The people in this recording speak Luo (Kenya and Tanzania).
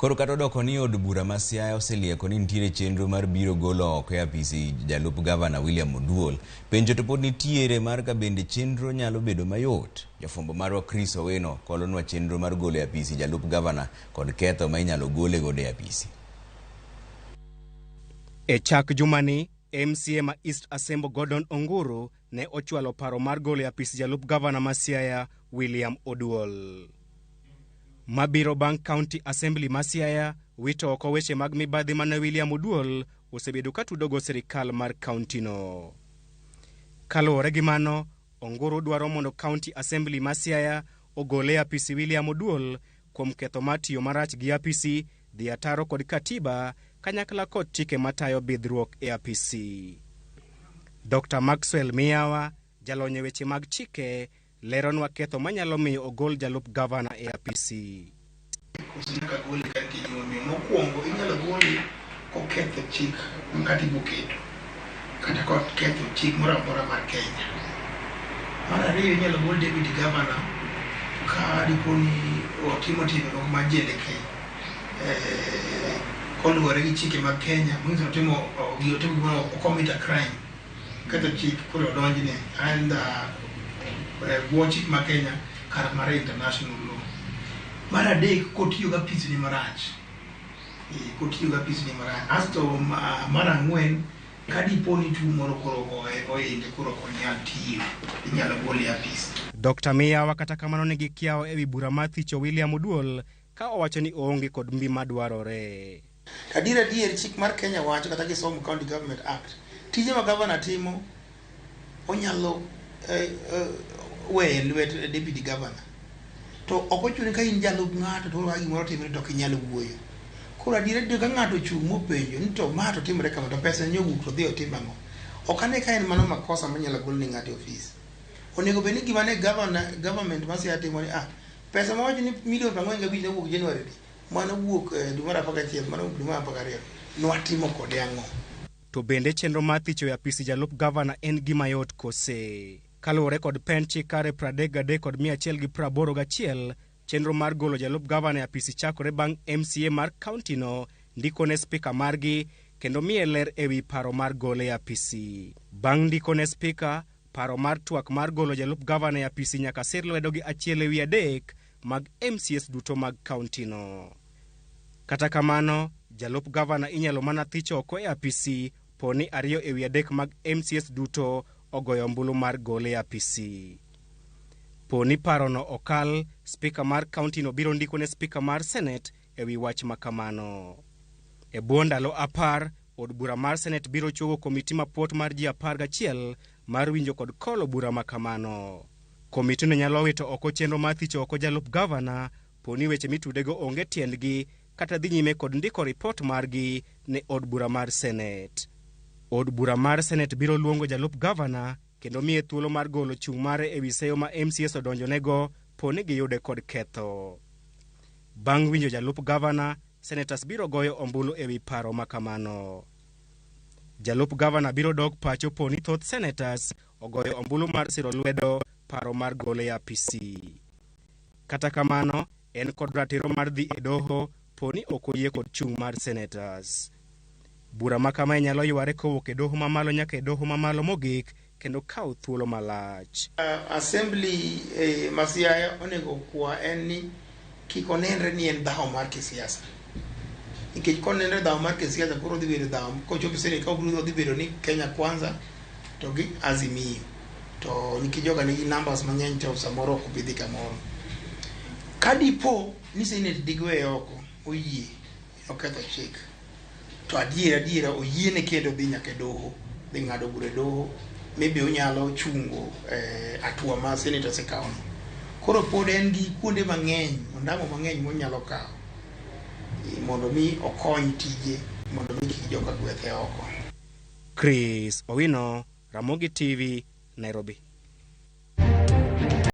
Koro kata odoko ni od bura ma Siaya oselieko ni nitiere chenro mar biro golo oko e apisi jalup gavana William Oduol, penjo to pod nitiere mar ka bende chenro nyalo bedo mayot. Jafwambo marwa Chris Owino kolonwa chenro mar golo e apisi jalup gavana kod ketho ma inyalo gole godo e apisi. E chak jumani, MCA ma East Asembo Gordon Onguru ne ochwalo paro mar golo e apis jalup gavana ma Siaya William Oduol. Mabiro bang' County Assembly ma Siaya wito oko weche mag mibadhi mane William Oduol osebedo ka tudogo sirikal mar kauntino. Kaluwore gi mano, Onguru dwaro mondo County Assembly ma Siaya ogole e apisi William Oduol kuom ketho mar tiyo marach gi apisi, dhi ataro kod katiba kanyakla kod chike matayo bidhruok e apisi. Dr. Maxwell Miyawa, jalony e weche mag chike, leronwa ketho manyalo miyo ogol jalup gavana e apisi. Koso nyaka gole ka nitie gimomiyo. Mokwongo inyalo gole koketho chik ma katiba oketo kata koketho chik moro amora mar Kenya. Mar ariyo inyalo gol deputy governor ka dipo ni otimo timbe moko mag jendeke koluwore gi chike mag Kenya manyiso ni otimo otimo gimoro o commit a crime ketho chik koro odonjne and bwo chik ma Kenya kata mar international law. Mar adek kotiyo gi apisne marach kotiyo gi apisne marach. Asto mar ang'wen ka dipo ni tuo moro koro ogoye ohinge koro ok onyal tiyo inyalo gole e apis. Dr. Miyawa kata kamano nigi kiawa ewi bura mar thicho William Oduol ka owacho ni oonge kod mbi madwarore. Adier adier chik mar Kenya wacho kata kisomo County Government Act, tije ma gavana timo onyalo weyo e lwet deputy governor. To ok ochuno ni ka in jalup ng'ato to ka gimoro otimore to ok inyal wuoyo. Koro adier adier ka ng'ato ochung' mopenjo ni to ma to timore kama to pesa ni owuok to odhi otim ang'o? Ok ane ka en mano makosa manyalo gol ne ng'ato e ofis. Onego bed ni gima ne governor, government ma Siaya timo ni ah, pesa ma wacho ni milion 45 nowuok January ni, mano wuok dwe mar 11, mano wuok dwe mar 12, nwatimo kode ang'o? To bende chenro mar thicho e apisi jalup gavana en gima yot kose? Kaluwore kod pend chik kare 33 kod 181, chenro mar golo jalup gavana e apisi chakore bang' MCA mar kauntino ndiko ne spika margi kendo miye ler ewi paro mar gole e apisi. Bang' ndiko ne spika, paro mar twak mar golo jalup gavana e apisi nyaka sir lwedo gi 1/3 mag MCAs duto mag kauntino. Kata kamano, jalup gavana inyalo mana thich oko e apisi po ni 2/3 mag MCAs duto ogoyo ombulu mar gole e apisi. Po ni parono okal, spika mar kauntino biro ndiko ne spika mar Senate e wi wach ma kamano. E bwo ndalo 10, od bura mar Senate biro chuogo komiti mapuot mar ji 11 mar winjo kod kolo bura ma kamano. Komitino nyalo wito oko chenro mar thicho oko jalup gavana po ni weche mitudego onge tiendgi kata dhi nyime kod ndiko ripot margi ne od bura mar Senate. Od bura mar Senate biro luongo jalup gavana kendo miye thuolo mar golo chung' mare ewi seyo ma MCAs odonjonego po ni giyude kod ketho. Bang' winjo jalup gavana, senators biro goyo ombulu ewi paro ma kamano. Jalup gavana biro dok pacho po ni thoth senators ogoyo ombulu mar siro lwedo paro mar gole e apisi. Kata kamano, en kod ratiro mar dhi e doho po ni ok oyie kod chung' mar senators. Bura ma kamae nyalo yware kowuok e doho mamalo nyaka e doho mamalo mogik kendo kawo thuolo malach. Assembly ma Siaya onego okwa en ni kik onenre ni en dhawo mar kisiasa. Nikech konenre dhawo mar kisiasa koro odhi bedo dhawo kochopo Senate ka obiro odhi bedo ni Kenya Kwanza to gi Azimio. To nikech joga nigi numbers mang'eny to samoro ok obi dhi kamoro. Ka dipo ni Senate digweye oko oyie oketho chik to adier adiera oyiene kendo dhi nyaka e doho dhi ng'ado bura e doho maybe onyalo chungo hatua ma Senate osekawono. Koro pod en gi kuonde mang'eny ondamo mang'eny monyalo kawo mondo mi okony tije mondo mi kik joka gwethe oko. Chris Owino, Ramogi TV, Nairobi.